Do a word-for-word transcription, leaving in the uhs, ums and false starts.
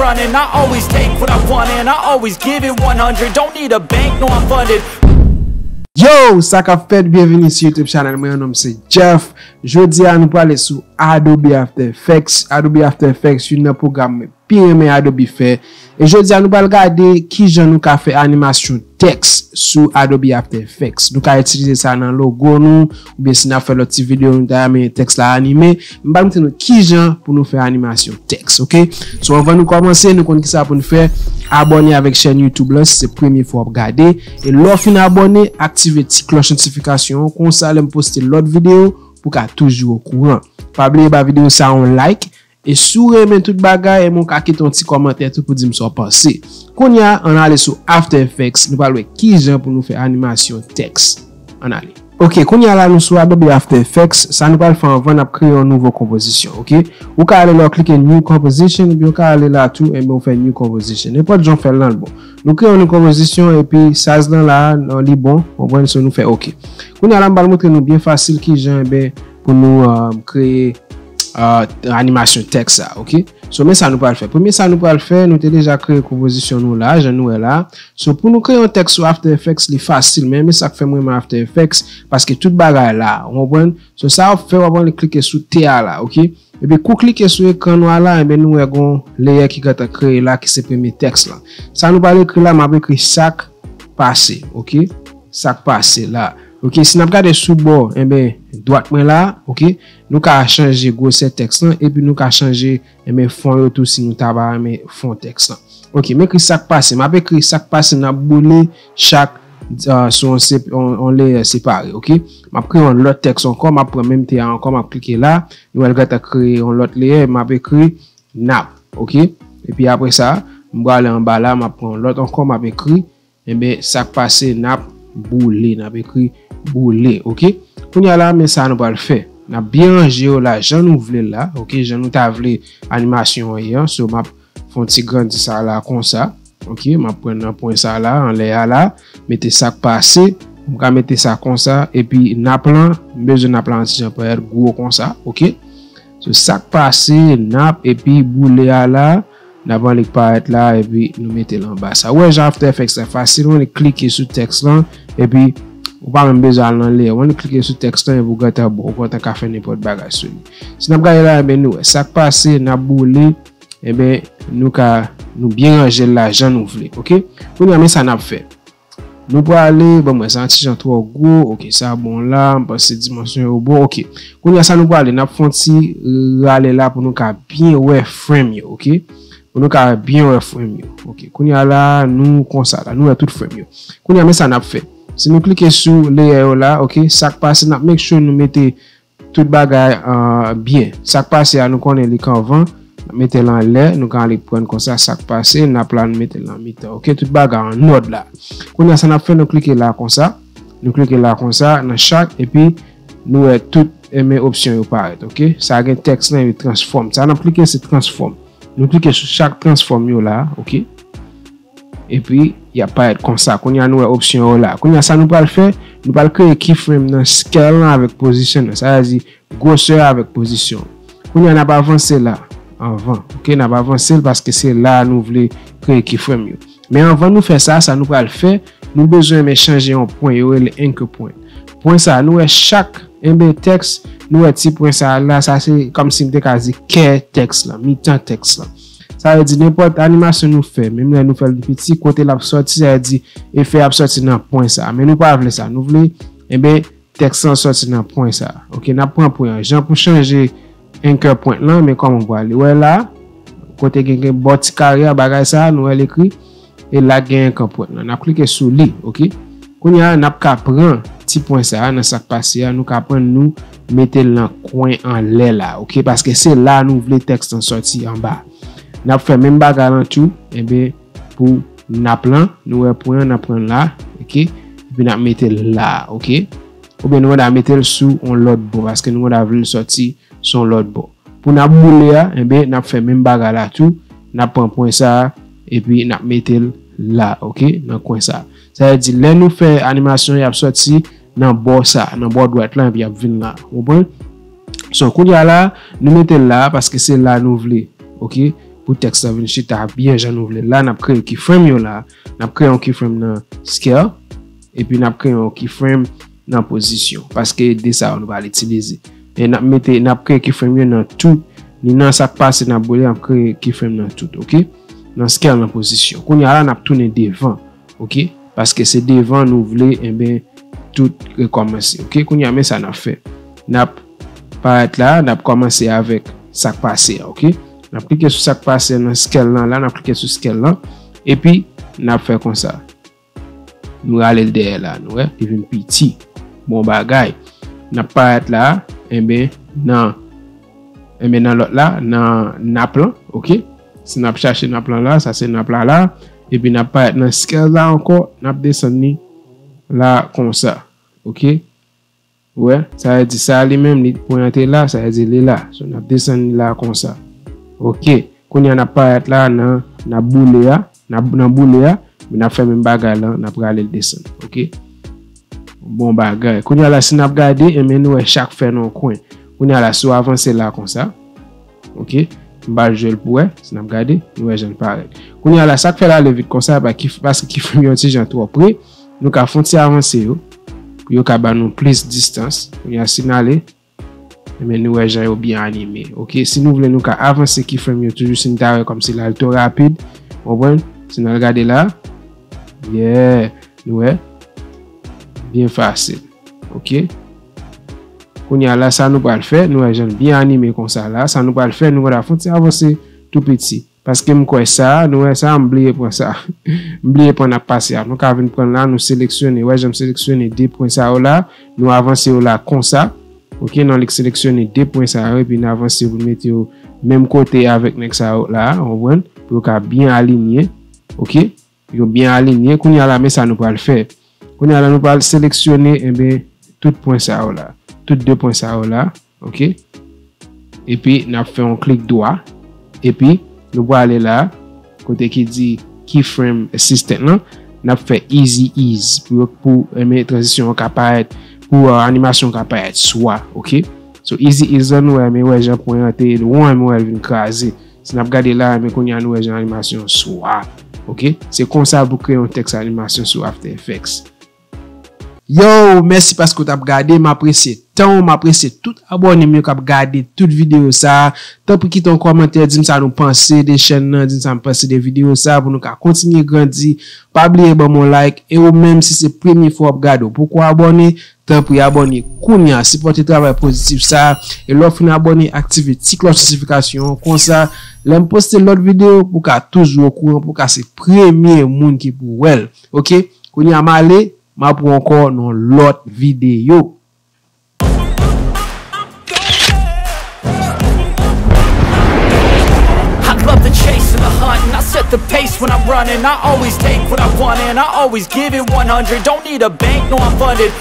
Running, I always take what I want and I always give it one hundred. Don't need a bank, no, I'm funded. Yo, sa k ap fèt? Byenvini sou YouTube channel mwen, non m se Jeff. Jodi a nou prale sou Adobe After Effects. Adobe After Effects, youn nan pwogram mwen pi renmen Adobe fè. E jodi a nou pral gade kijan nou ka fè animasyon tèks sou Adobe After Effects. Nou ka itilize sa nan logo nou, oubyen si n ap fè lòt ti videyo nou ta renmen tèks la anime, m pral montre nou kijan pou nou fè animasyon tèks, ok? So anvan nou kòmanse, nou konn kisa pou nou fè, abòne avèk chèn YouTube la si se premye fwa w ap gade. E lè w fin abòne, aktive ti klòch notifikasyon an, konsa lè m poste lòt videyo, pou w ka toujou okouran. Pa bliye ba videyo sa yon like, e si w renmen tout bagay, enben w ka kite yon ti kòmantè tou pou di m sa w panse. Kounye a, ann ale sou After Effects, nou pral wè kijan pou nou fè animasyon tèks. Ann ale. Ok, kounye a la nou sou Adobe After Effects, sa nou pral fè anvan n ap kreye yon nouvo konpozisyon, ok? Ou ka ale la w klike New Composition, oubyen w ka ale la tou, enben w fè New Composition. Nenpòt jan w fè l lan l bon. Nou kreye yon nouvo konpozisyon, epi size lan la, non, li bon, w konprann, so nou fè ok. Kounye a la m pral montre nou byen fasil kijan, enben, pou nou um, kreye uh, animasyon tèks sa, ok? So men sa nou pral fè. Premye sa nou pral fè, nou te deja kreye konpozisyon nou la, jan nou wè la. So pou nou kreye yon tèks sou After Effects, li fasil, men men sa k fè m renmen After Effects, paske tout bagay la, w konprann? So sa w ap fè, w ap annik klike sou T a la, ok? Epi kou klike sou ekran nwa la, enben nou wè gon layer ki gentan kreye la, ki se premye tèks lan. Sa nou pral ekri la, m ap ekri sa k pase, ok? Sa k pase la. Ok, si n ap gade sou bò, enben, dwat mwen la, ok, nou ka chanje gwosè tèks lan, epi nou ka chanje, enben, fon yo tou si nou ta pa renmen fon tèks lan. Ok, m ekri sa k pase, m ap ekri sa k pase, n ap boule chak uh, sou yon, sep, yon, yon layer separe, ok? M ap kreye yon lòt tèks ankò, m ap pran menm T a ankò, m ap klike la, nou wè l gentan kreye yon lòt layer, m ap ekri n ap, ok? Epi apre sa, m prale anba la, m ap pran yon lòt ankò, m ap ekri, enben, sa k pase, n ap boule, n ap ekri boule, ok? Kounye a la, men sa nou pral fè. N ap byen ranje yo la, jan nou vle l la, ok? Jan nou ta vle animasyon an ye an, so m ap fè yon ti grandi sa la konsa, ok? M ap pran nan pwen sa la, anlè a la, mete sa k pase, m ka mete sa konsa, epi n ap lan, m bezwen n ap lan yon ti jan parèt gwo konsa, ok? So, sa k pase, n ap, epi boule a la, n ap annik parèt la, epi nou mete l anba sa. Ou wè jan After Effects la fasil, ou annik klike sou tèks lan, epi ou pa menm bezwen al nan layer. Ou annik klike sou tèks lan, epi ou gentan bon, ou gentan ka fè nenpòt bagay sou li. Si n ap gade la, enben nou wè, sa k pase, n ap boule, enben nou ka, nou byen ranje l la jan nou vle, ok? Kounye a, men sa n ap fè. Nou prale, bon, mwen, sa yon ti jan twò gwo. Ok, sa bon la, m panse dimansyon yo bon. Ok. Kounye a, sa nou prale, n ap fè yon ti rale la pou nou ka byen wè frame yo, ok? Pou nou ka byen wè frame yo. Ok, kounye a la, nou konsa la, nou wè tout frame yo. Kounye a, men sa n ap fè. Si nou klike sou layer yo la, ok, sa k pase, n ap make sure nou mete tout bagay uh, byen. Sa k pase a, nou konnen li kanvan, n ap mete l anlè, nou ka ale pran konsa, sa k pase, n ap la, nou mete l nan mitan. Ok, tout bagay an nòd la. Kounye a, sa n ap fè, nou klike la konsa, nou klike la konsa, nan chak, epi nou wè tout enben opsyon yo parèt, ok? Sa gen tèks lan, epi transform. Sa n ap klike, se transform. Nou klike sou chak transform yo la, ok? Epi, y ap parèt konsa. Kounye a, nou wè opsyon yo la. Kounye a, sa nou pral fè, nou pral kreye keyframe nan scale lan avèk position nan. Sa vle di, gwosè avèk pozisyon. Kounye a, n ap avanse la, anvan. Ok, n ap avanse l paske se la nou vle kreye keyframe yo. Men anvan nou fè sa, sa nou pral fè, nou bezwen men chanje yon pwen, yo rele anchor point. Pwen sa, nou wè chak, enben tèks, nou wè ti pwen sa la, sa se kòmsi m te ka di kè tèks lan, mitan tèks lan. Sa vle di nenpòt animasyon nou fè, menm lè nou fè l pi piti, kote l ap sòti, sa vle di efè ap sòti nan pwen sa. Men nou pa vle sa, nou vle, enben, tèks lan sòti nan pwen sa. Ok, n ap pran pwen an. Jan pou chanje anchor point lan, men kòman pou ale. Wè la, kote gen, gen bò ti kare a, bagay sa, nou wè l ekri, e la gen anchor point lan. N ap klike sou li, ok? Kounye a, n ap ka pran ti pwen sa a, nan sa k pase a, nou ka pran nou mete l nan kwen anlè la, ok? Paske se la nou vle tèks lan sòti anba. N ap fè menm bagay lan tou, enben, pou n ap lan, nou wè pwen an, n ap pran la, ok? Epi n ap mete l la, ok? Oubyen nou konn ta mete l sou yon lòt bò, paske nou konn ta vle l sòti sou yon lòt bò. Pou n ap boule a, enben, n ap fè menm bagay la tou, n ap pran pwen sa a, epi n ap mete l la, ok? Nan kwen sa a. Sa vle di, lè nou fè animasyon, y ap sòti nan bò sa a, nan bò dwat lan, epi y ap vin la. Ou konprann? So, kounye a la, nou mete l la, paske se la nou vle, ok? pou tèks la vin chita byen jan nou vle. La, n ap kreye keyframe yo la. N ap kreye yon keyframe nan scale, epi n ap kreye yon keyframe nan pozisyon. Paske de sa yo nou pral itilize. E n ap mete, n ap kreye keyframe yo nan tout, ni nan sa k pase n ap boule, n ap kreye keyframe nan tout, oke? Nan scale, nan pozisyon. Kounye a la, n ap tounen devan, oke? Paske se devan nou vle, enben, tout rekòmanse, oke? Kounye a, men sa n ap fè. N ap parèt la, n ap kòmanse avèk sa k pase a, oke? N ap klike sou sa k pase nan scale lan la, n ap klike sou scale lan, epi n ap fè konsa. Nou rale l dèyè la, nou wè, li vin piti. Bon bagay. N ap parèt la, enben, nan, enben, nan lòt la, nan nap lan, oke? Si n ap chache nap lan la, sa se nap la la. Epi n ap parèt nan scale la ankò, n ap desann li la konsa, oke? Ou wè, sa vle di sa li menm, li pwente la, sa vle di li la. So, n ap desann li la konsa. Oke. Kounye a n ap parèt la nan, n ap boule a, n ap, nan boule a, men n ap fè menm bagay lan, n ap rale l desann. Oke? Bon bagay. Kounye a la, si n ap gade, enben, nou wè chak fè nan yon kwen. Kounye a la, si w avanse la konsa, oke? M pral jwe l pou wè, si n ap gade, nou wè jan l parèt. Kounye a la, sa k fè l ale vit konsa, pa ki, paske keyframe yo yon ti jan twò pre, nou ka fè yon ti avanse yo, pou yo ka ba nou plis distans. Kounye a, si n ale, enben, nou wè jan yo byen anime. Oke, si nou vle, nou ka avanse keyframe yo toujou si n ta wè kòmsi l al twò rapid. Konprann? Si n al gade la, yeah, nou wè, byen fasil. Oke? Kounye a la, sa nou pral fè, nou wè jan l byen anime konsa la. Sa nou pral fè, nou pral fè yon ti avanse tou piti. Paske m kwè sa, nou wè sa, m bliye pran sa. M bliye pran n ap pase a. Nou ka vin pran la, nou seleksyone. Wè, jan m seleksyone de pwen sa yo la, nou avanse yo la konsa. Oke, nan li k seleksyone de pwen sa yo, epi n avanse pou n mete yo menm kote avèk nèg sa yo la, w konprann? Pou yo ka byen alinye. Oke? Yo byen alinye. Kounye a la, men sa nou pral fè. Kounye a la, nou pral seleksyone, enben, tout pwen sa yo la. Tout de pwen sa yo la. Oke? Epi, n ap fè yon klik dwa. Epi, nou prale la, kote ki di keyframe assistant lan. N ap fè easy ease pou, pou, enben, tranzisyon an ka parèt, pou, euh, animasyon an ka parèt swa. Oke? So, easy ease lan, nou wè, men wè jan pwen an te won, men wè l vin kraze. Si n ap gade la, men kounye a nou wè jan animasyon an swa. Oke? Se konsa pou kreye yon tèks animasyon sou After Effects. Yo, mèsi paske w t ap gade. M apresye tan w, m apresye tout abòne m yo k ap gade tout videyo sa a. Tanpri kite yon kòmantè, di m sa nou panse de chèn nan, di m sa nou panse de videyo sa a pou nou ka kontinye grandi. Pa bliye ban m yon like. E ou menm, si se premye fwa w ap gade, w poko abòne, tanpri abòne kounye a. Sipòte travay pozitif sa a. E lè w fin abòne, aktive ti klòch notifikasyon an. Konsa, lè m poste lòt videyo, pou w ka toujou okouran, pou w ka se premye moun ki pou wè l. Oke? Kounye a m ale, m ap wè w ankò nan lòt videyo. I love the chase and the hunt, and I set the pace when I'm running. I always take what I want, and I always give it one hundred. Don't need a bank, no, I'm funded.